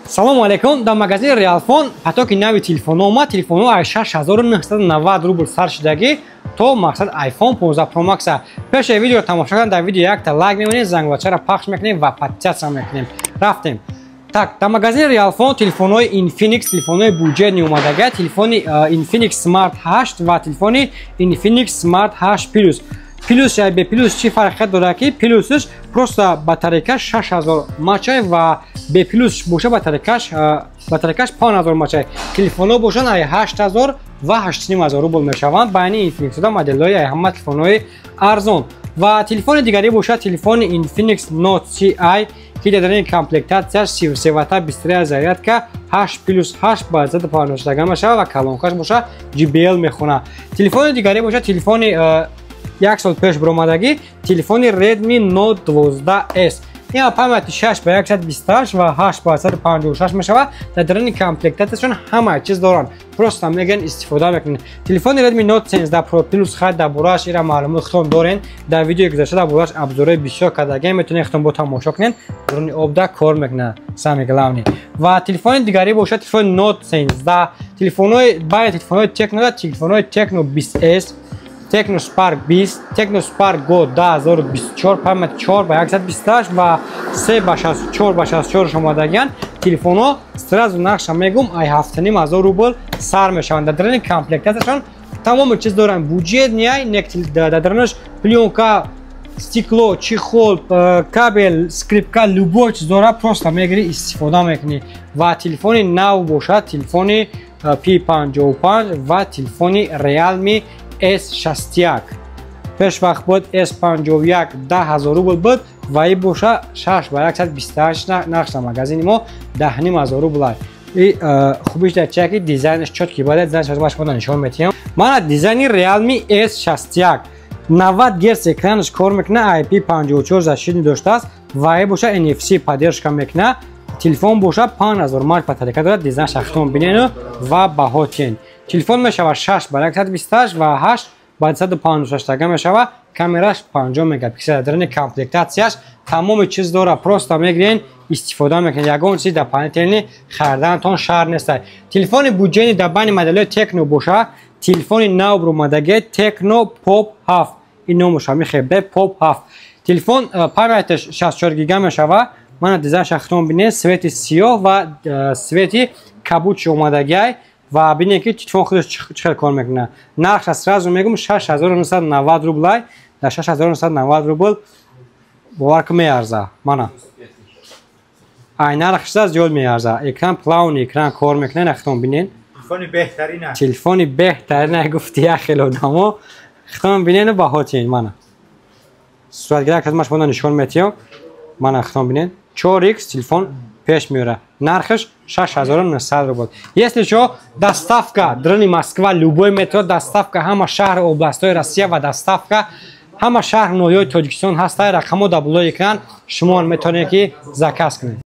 Салому алейкум. Дар магазини Реалфон потоки нави телефонҳо омад. Телефонҳо аз 6990 рубл сар шудагӣ то мақсад iPhone 15 Pro Max. Пеши видео тамошо кардан дар видео якта лайк мемонед, зангулачаро пахш мекунем ва подписаться мекунем. Рафтем. Так, дар магазини Реалфон телефонҳои Infinix, телефонҳои бюджетный омадага, телефони Infinix Smart 8 ва телефони Infinix Smart 8 Plus. Плюс я бе плюс чӣ фарқият дорад, ки плюсш просто батарейкаш 6000 мАчай ва бе плюс боша, батарейкаш 5000 мАчай. Телефонҳо бошанд, ай 8000 ва 8500 рубл мешаванд. Байни Infinix моделҳои ай ҳама телефонҳои арзон. Ва телефони дигаре бошад, телефони Infinix Note Ci, ки дар дарини комплектатсияш 33 ватта быстрая зарядка, 8 плюс 8 ба 156 мешавад ва колонкаш боша JBL мехонад. Телефони дигаре бошад, телефони як сол пеш баромадагӣ, телефони Redmi Note 12S. Ин памяти 6 ба 128 ва 8 ба 156 мешавад. Дар даруни комплектатсияшон ҳама чиз доранд, просто мегӯян, истифода мекунед. Телефони Redmi Note 13 Pro Plus, хай, дар борааш ира маълумот худтон дорен. Дар видеои гузашта дар борааш обзорҳои бисёр кардагиам, метавонед худтон бо тамошо кунед. Даруни обда кор мекунад, самый главный. Ва телефони дигарӣ бошад, телефони Note 13. Телефонҳои байни телефонҳои Tecno, телефонҳои Tecno 20S, Tecno Spark 20, Tecno Spark Go 2024, память 4 ба 128 ва 3 ба 64 ба 64 омадагиянд. Телефонҳо сразу нақша мегум, ай 7500 рубл сар мешаванд. Дар даруни комплектатсияшон тамоми чиз доранд. Бюджетный, дар дарунаш плёнка, стекло, чехол, кабель, скрепка, любой чиз дорад, просто мегирӣ, истифода мекунӣ. Ва телефони нав бошад, телефони P55 ва телефони Realme S61. Пеш вақт буд S51 10 000 рубл буд ва и боша 6 ба 128, нархш дар магазини мо 10 500 рубл. И хубиш дар чия, ки дизайнаш чёткий бада. Дизайнаш ба шумо нишон метиҳам. Мана дизайни Realme S61. 90 герц экранаш кор мекунад, IP54 защитный доштааст ва и боша NFC поддержка мекунад. Телефон боша 5000 мАч батарейка дорад. Дизайн шахтон бинену ва баҳо тиен. Телефон мешавад 6 ба 128 ва 8 ба 156 тага мешавад. Камераш 50 мегапиксел. Дарини комплектатсияш тамоми чиз дорад, просто мегирен, истифода мекунед. Ягон чизи дополнительный харидантон шарт нест. Телефони бюджетный дар байни моделҳои Tecno боша, телефони нав баромадаги Tecno Pop 7. Ин номаш ҳами хебе Pop 7. Телефон памяташ 64 гига мешавад. Мана дизайн шахтон бинед, цвети сиёҳ ва цвети кабучи омадагиай. Ва бинед, ки телефон худаш чӣ хел кор мекунад. Нархша сразу мегум, 6990 рублай. Дар 6990 рубл, бовар ки, меарза. Мана ай нархшда зиёд меарза. Экран плавный, экран кор мекунад, нахтон бинед. Телефони беҳтарина. Телефони беҳтарина, гуфти як хел одамо. Хитон бинену баҳо тиен. Мана суратгирак аз ма шумо нишон метиҳам. Мана, хитон бинед, 4x телефон пеш меёрад. Нархаш 6900 рубл. Если чо, доставка дрни Москва любой метро, доставка ҳама шаҳр, областҳои Россия ва доставка ҳама шаҳр, ноҳияҳои Тоҷикистон ҳаста. Рақамҳо дар болои экран, шумо метавонед, ки заказ кунед.